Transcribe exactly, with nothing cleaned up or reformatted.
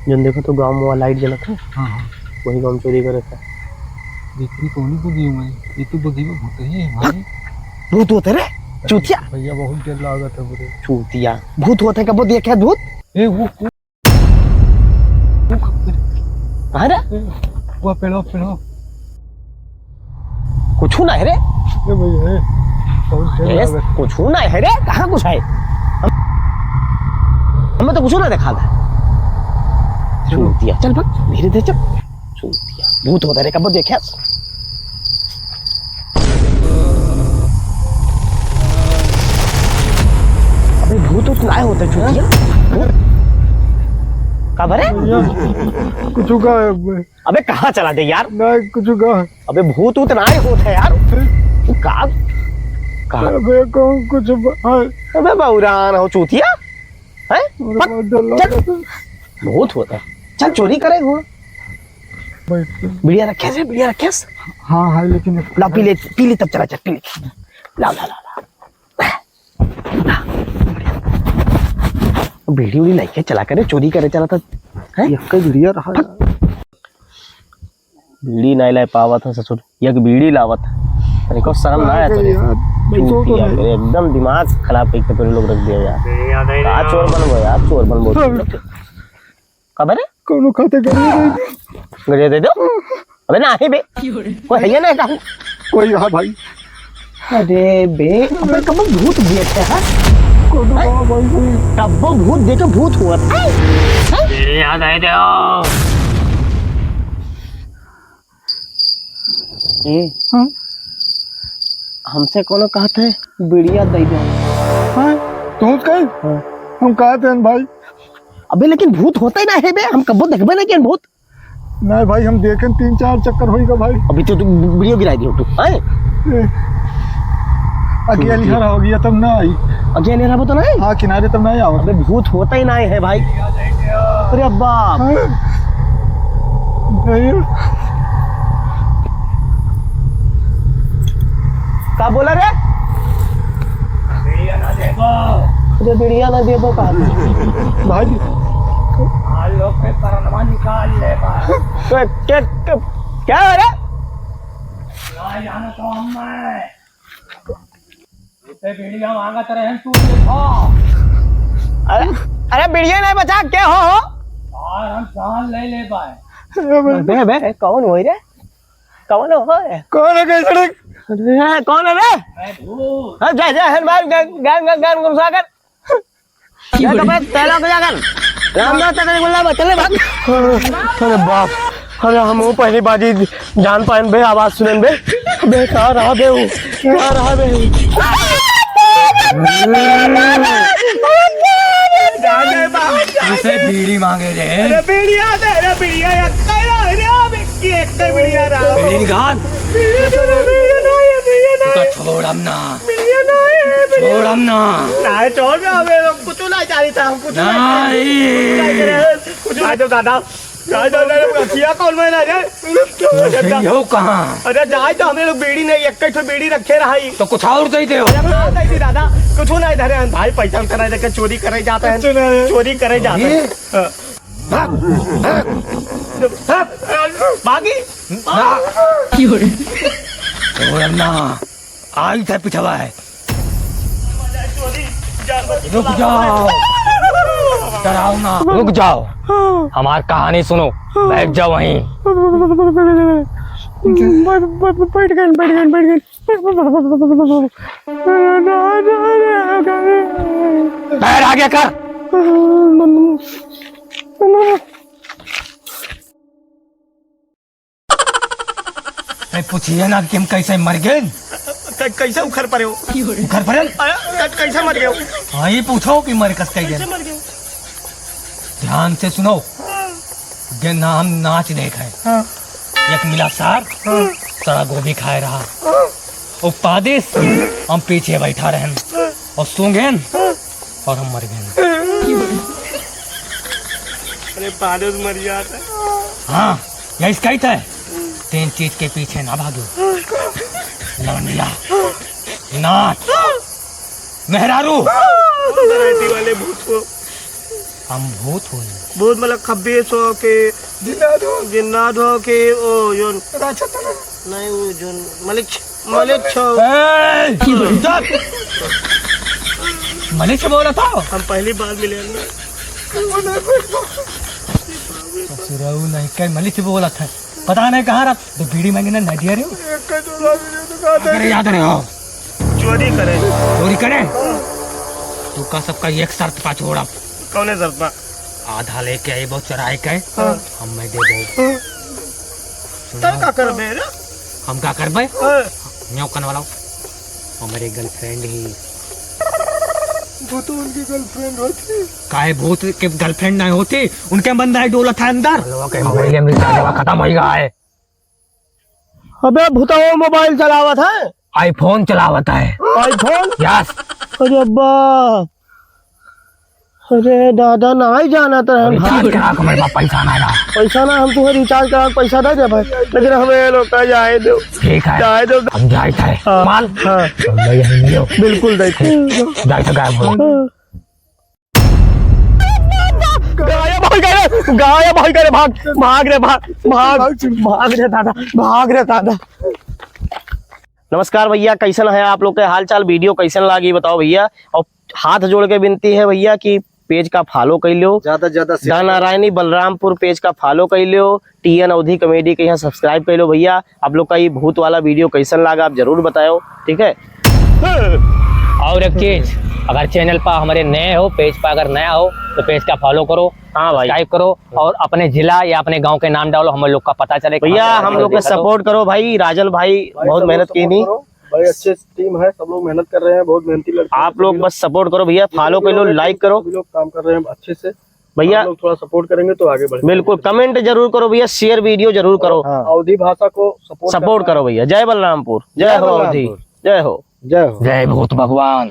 जौन देखो तो गाँव में लाइट जलत है, हाँ, हाँ। वही गाँव में चोरी करत है। देखी कौन बुद्धि में, ये तो बुद्धि में भूत ही है भाई। भूत होत है रे, चूतिया। भैया बहुत डर लागत है बुरे। चूतिया, भूत होत है, कबो देखे भूत? ए, वो, वो, वो कहाँ रे? ए, वो पेड़ो, पेड़ो। कुछ ना है रे। ए भैया, ए, बहुत डर ए, लागत है। कुछ ना है रे, कहाँ कुछ है? हम, हमें तो कुछ ना देखा था। चलो। चूतिया, चल भाग, धीरे धीरे चल। चूतिया, भूत होत है रे, कब देखे? अबे भूत उत ना होत है, चूतिया। भूत? का भरे? भैया, कुछ का है? अबे कहाँ चला दे यार? नहीं, कुछ का। अबे भूत उत ना होत है यार। तू का? का? अबे कौन कुछ ब-, है? अबे बौरान हो चूतिया। हैं? अरे बहुत डर लग रहा है। भूत होत है। चल चोरी करे हो। बैठ के। बीड़िया रखे से, बीड़िया रखे से। हाँ, हाँ, लेकिन ला पी ले, पी ले तब चला, चल पी ले। ला, ला, ला, ला। बीड़ी उड़ी लेके चला करे, चोरी करे चला था। हैं? एक ही बीड़िया रहा यार। बीड़ी नहीं ला पावत है ससुर, एक बीड़ी लावत है। तनिको शर्म ना आया अरे तोरे? यार, बैठो तो चूतिया नहीं। मेरे एकदम दिमाग खराब करके तोरे लोग रख दिया यार। का चोर बनबो यार, चोर बनबो। हाँ। का बरे? कौनो खाते गरिया दे दो। गरिया दे दो? अबे ना है बे। कोई है या ना कहूँ? कोई है भाई। अरे बे, अबे कब भूत देख है, हाँ? कौनो हैं? का भाई, भाई। कब भूत देखे भूत हुआ था? हैं? हैं? ये याद आए दे। ए, हाँ? हमसे कौनो कहत है, बीड़िया दे दे। हाँ? तू कहे? हाँ। हम कहत हैं भाई। अबे लेकिन भूत होते ना है बे, हम कबो देखबे ना किया भूत। नहीं भाई, हम देखें तीन चार चक्कर होइगा भाई। अभी तो तू बीड़ियो गिरा दियो तू, हैं? ए, अकेली हरा हो गया तब ना आई। अकेले रहबो तो नहीं? हाँ, किनारे तब नहीं आओ। अबे भूत होता ही नहीं है भाई। अरे बाप। हाँ। नहीं। का बोला रे? बीड़िया ना देबो। अरे बीड़िया ना देबो का? भाई। आज लोग के परनवा निकाल ले बा। क्या, क्या, क्या, क्या हो रहा? ना जानो तो हम मैं। इतने बीड़िया मांगत रहे हैं, तू देखो। अरे, अरे बीड़िया नहीं बचा, क्या हो, हो? और हम जान ले ले पाए। बे, बे, कौन हो रे? कौन हो रे? कौन है कैसे रे? अरे, कौन है रे? मैं भूत। हाँ, जय, जय हनुमान, ज्ञान, ज्ञान, ज्ञान, ज्ञान गुरु सागर। जा कपड़ा तैला को जाकर। रामदास तक नहीं बोलना, चले भाग। अरे बाप, अरे हम वो पहली बाजी जान पाएन बे, आवाज सुनेन बे। बे, कहाँ रहा बे वो? कहाँ रहा बे? जान दे बाप, जान उसे दे। बीड़ी मांगे रे। अरे बीड़िया दे, अरे बीड़िया, एक कई रहा, अरे अब एक, एक कई बीड़िया रहा। बीड़ी निकाल। बीड़िया दे, बीड़िया ना, ये बीड़िया ना। तो छोड़ हम ना। बीड़िया ना, ये बीड़िया। छोड़ हम ना। ना, छोड़ ना, हमें लोग कुछ ना चाहिए था, हम कुछ ना चाहिए। नहीं। कुछ ना चाहिए, कुछ ना चाहिए, दादा। जाए तो, जाए तो, रखिया कौन में ना रे? यही हो कहाँ? अरे जाए तो हमें लोग बीड़ी नहीं, एक ही ठो बीड़ी रखे रहा ही। तो कुछ और दे दे हो। अरे का दे दी दादा? कुछ नहीं धरे हैं भाई, पैसा उठा रहे, देखे चोरी करे जाते हैं। कुछ नहीं। चोरी करे जाते हैं। चोरी? हाँ। भाग, भाग। भागी। ना। छोड़ ना। आई थे पिछवा है। रुक जाओ, डराओ ना, रुक जाओ, हमार कहानी सुनो, बैठ जाओ वहीं। बैठ, बैठ, बैठ गए, बैठ गए, बैठ गए। पैर आगे कर। अरे पूछिए ना कि हम कैसे मर गए। कै-, कैसे उखर परे हो? उखर परे? अरे, कै-, कैसे मर गए हो? हाँ, ये पूछो कि मर कस कैसे कैसे? मर गए हो? ध्यान से सुनो। हाँ। गेन ना हम नाच देखे। हाँ। एक मिला सार, हाँ। सड़ा गोभी खाए रहा। हाँ। और पादिस, हम पीछे बैठा रहन। हाँ। और सूंघेन, हाँ। और हम मर गए। अरे पादिस मर जाता। हाँ। या इसका ही तय। तीन चीज के पीछे ना भागो। लौंडिया, नाच, मेहरारू। वैरायटी वाले भूत को। हम भूत होई। भूत मतलब खब्बीस हो के, जिन्नाद हो। जिन्नाद हो के, ओ, जोन राक्षस तो नहीं। नहीं, वो जोन मलिक छ-, मलिक छो। ए, चुप। मलिक बोला था। हम पहली बार मिले हैं। ससुराऊ नहीं, कई मलिक बोला था। पता नहीं कहाँ रहा, तो बीड़ी मांगे ना, ना दिया रे। एक का चोरा भी नहीं तो कहा था। अरे याद रहे हो। चोरी करे। चोरी करे? तू का सबका एक शर्त पा छोड़ा। कौने शर्त पा? आधा लेके आई बहुत चुराए के। हाँ। हम मैं दे दे। हाँ। सुनो। तब का करबे रे? हम का करबे? हाँ। न्यों कन वाला। हमारे girlfriend ही। वो तो उनकी girlfriend होती। काहे भूत के girlfriend नहीं होती? उनके बंदा है डोला था अंदर। लोगों के मोबाइल में रिचार्ज खत्म हो गया है। अबे भूतवा मोबाइल चलावत है? iPhone चलावत है। iPhone? Yes। अरे अब्बा, अरे दादा, ना ही जानत रहन। रिचार्ज करा के मेरे पास पैसा ना रहा। पैसा ना, हम तुम्हें रिचार्ज करा के पैसा दे दे भाई, लेकिन हमें ये लोग का जाए दो। ठीक है, जाए दो। हम जाए थे। हाँ, माल। हाँ। हम ले आएंगे। बिल्कुल दे थे। जाए थे गायब हो। हाँ। गायब हो गए, गायब हो गए, भाग, भाग रे, भाग, भाग, भाग रे दादा, भाग रे दादा। नमस्कार भैया, कैसन है आप लोग के हाल चाल? वीडियो कैसन लागी बताओ भैया। और हाथ जोड़ के विनती है भैया कि पेज का फॉलो कर लो, ज्यादा से ज्यादा शेयर करो। नारायणी बलरामपुर पेज का फॉलो कर लो, टीएन अवधी कॉमेडी के यहाँ सब्सक्राइब कर लो भैया। आप लोग का ये भूत वाला वीडियो कैसन लागा आप जरूर बताओ, ठीक है। और एक चीज, अगर चैनल पर हमारे नए हो, पेज पर अगर नया हो तो पेज का फॉलो करो, हाँ भाई। सब्सक्राइब करो और अपने जिला या अपने गांव के नाम डालो, हम लोग का पता चले भैया। कहाँ पे हम लोग के देखा तो। सपोर्ट करो भाई, राजन भाई भाई, बहुत सब लोग मेहनत की सपोर्ट नहीं। करो। भाई, अच्छे टीम है, सब लोग मेहनत कर रहे हैं, बहुत मेहनती लड़के हैं आप लोग। सभी लोग बस सपोर्ट करो भैया, फॉलो कर लो, लाइक करो। सभी लोग काम कर रहे हैं अच्छे से। भैया, आप लोग थोड़ा सपोर्ट करेंगे तो आगे बढ़ेंगे। बिल्कुल, कमेंट जरूर करो भैया, शेयर वीडियो जरूर करो। हाँ। अवधी भाषा को सपोर्ट सपोर्ट करना करो है। भैया। जय बलरामपुर, जय जय हो अवधी, बलरामपुर। जय हो। जय हो। जय भूत भगवान।